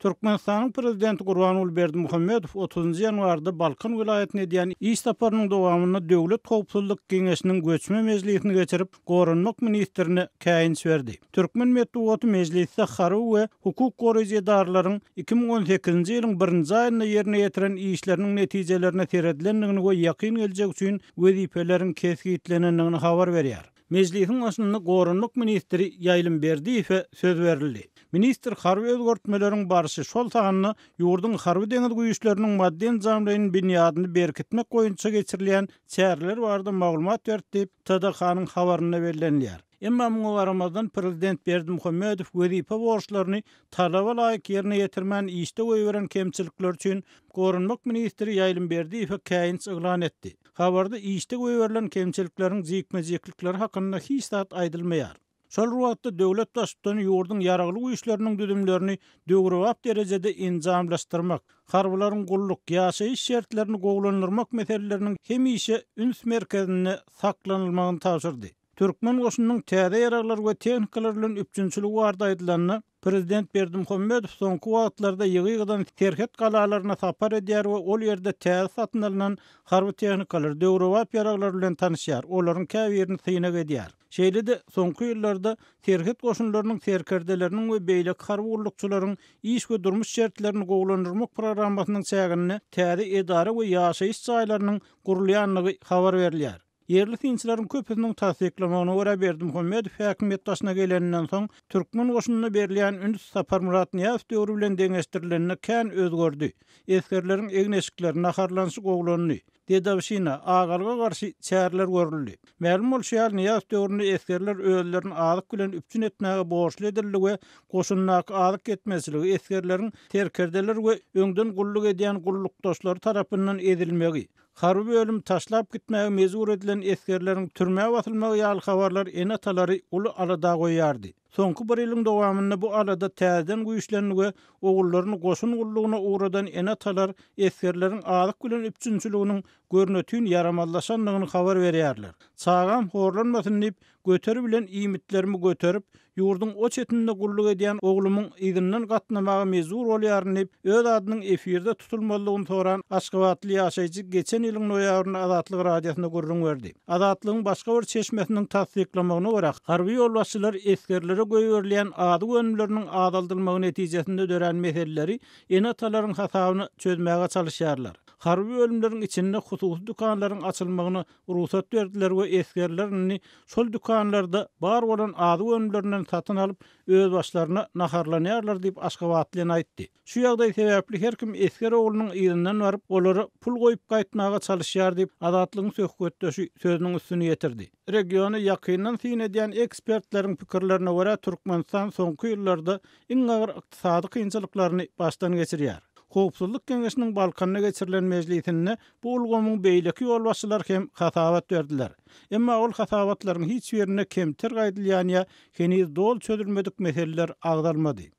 Türkmenistanyň Prezidenti Gurbanguly Berdimuhamedow otuzynjy ýanwarda Balkan welaýatyna edýän iş saparynyň dowamynda Döwlet howpsuzlyk geňeşiniň göçme mejlisini geçirip, goranmak ministrine käýinç berdi. Türkmen metbugaty mejlisde harby we hukuk goraýjy edaralaryň 2018-nji ýylyň birinji aýynda ýerine ýetiren işleriniň netijelerine seredilendigini we ýakyn geljek üçin wezipeleriň kesgitlenendigini habar berýär. Mejlisiň başynda goranmak ministri Ýaýlym Berdiýewe söz berildi. Ministr harby özgertmeleriň barşy, şol sanda ýurduň harby-deňiz güýçleriniň maddy-enjamlaýyn binýadyny berkitmek boýunça geçirilýän çäreler barada maglumat berdi diýip, TDH-nyň habarynda bellenilýär. Emma muňa garamazdan, prezident Berdimuhamedow wezipe borçlaryny talaba laýyk ýerine ýetirmän işde goýberen kemçilikleri üçin goranmak ministri Ýaýlym Berdiýewe käýinç yglan etdi. Habarda işde goýberilen kemçilikleriň jikme-jiklikleri hakynda hiç zat aýdylmaýar. Şol bir wagtda, döwlet Baştutany ýurduň Ýaragly Güýçleriniň düzümlerini döwrebap derejede enjamlaşdyrmak, harbylaryň gulluk, ýaşaýyş şertlerini gowulandyrmak meseleleriniň hemişe üns merkezinde saklanylmagyny tabşyrdy. Türkmen goşunynyň täze ýaraglar we tehnikalar bilen üpjünçiligi barada aýdylanda, prezident Berdimuhamedow soňky wagtlarda ýygy-ýygydan serhet galalaryna sapar edýär we ol ýerde täze satyn alnan harby tehnikalar, döwrebap ýaraglar bilen tanyşýar, olaryň käbirini synag edýär. Şeýle-de, soňky ýyllarda serhet goşunlarynyň serkerdeleriniň we beýleki harby gullukçylaryň iş we durmuş şertlerini gowulandyrmak programmasynyň çäginde täze edara we ýaşaýyş jaýlarynyň gurulýandygy habar berilýär. Ýerli synçylaryň köpüsiniň tassyklamagyna görä, Berdimuhamedow häkimiýet başyna geleninden soň, türkmen goşunyna berilýän üns Saparmyrat Nyýazow döwri bilen deňeşdirilende kän özgerdi. Esgerleriň egin-eşikleri, naharlanyşy gowulandy. Dedowşina, agalyga garşy çäreler görüldi. Mälim bolşy ýaly, Nyýazow döwründe esgerler özlerini azyk bilen üpjün etmäge borçly edildi we goşundaky azyk ýetmezçiligi, esgerleriň serkerdeler we öňden gulluk edýän gullukdaşlary tarapyndan ezilmegi, Harby bölümi taşlap gitmäge mejbur edilen esgerleriň türmä basylmagy ýaly habarlar ene-atalary uly alada goýýardy. Soňky bir ýylyň dowamynda bu alada täzeden güýçlendi we ogullaryny goşun gullugyna ugradan ene-atalar esgerleriň azyk bilen üpjünçiliginiň görnetin ýaramazlaşandygyny habar berýärler. Çagam horlanmasyn diýip, Göteri bilen iýmitlerimi göterip, ýurduň o çetinde gulluk edýän oglumyň yzyndan gatnamaga mejbur bolýaryn diýip, öz adynyň efirde tutulmazlygyny soran aşgabatly ýaşaýjy geçen ýylyň noýabrynda Azatlyk Radiosyna gürrüň berdi. Azatlygyň başga bir çeşmesiniň tassyklamagyna görä, harby ýolbaşçylar esgerlere goýberilýän azyk önümleriniň azaldylmagy netijesinde dörän meseleleri ene-atalaryň hasabyna çözmäge çalyşýarlar. Harby bölümleriň içinde hususy dükanlaryň açylmagyna rugsat berdiler we esgerler indi şol dükanlarda bar bolan azyk önümlerinden satyn alyp, özbaşlaryna naharlanýarlar diýip, aşgabatly ene aýtdy. Şu ýagdaý sebäpli her kim esger oglunyň yzyndan baryp, olara pul goýup gaýtmaga çalyşýar diýip, Azatlygyň söhbetdeşi sözüniň üstüni ýetirdi. Regiona ýakyndan syn edýän ekspertleriň pikirlerine görä, Türkmenistan soňky ýyllarda iň agyr ykdysady kynçylyklaryny başdan geçirýär. Howpsuzlyk geňeşiniň Balkanda geçirilen mejlisinde bu ulgamyň beýleki ýolbaşçylary hem hasabat berdiler. Emma ol hasabatlaryň hiç birinde kemter gaýdylýan ýa heniz doly çözülmedik meseleler agzalmady.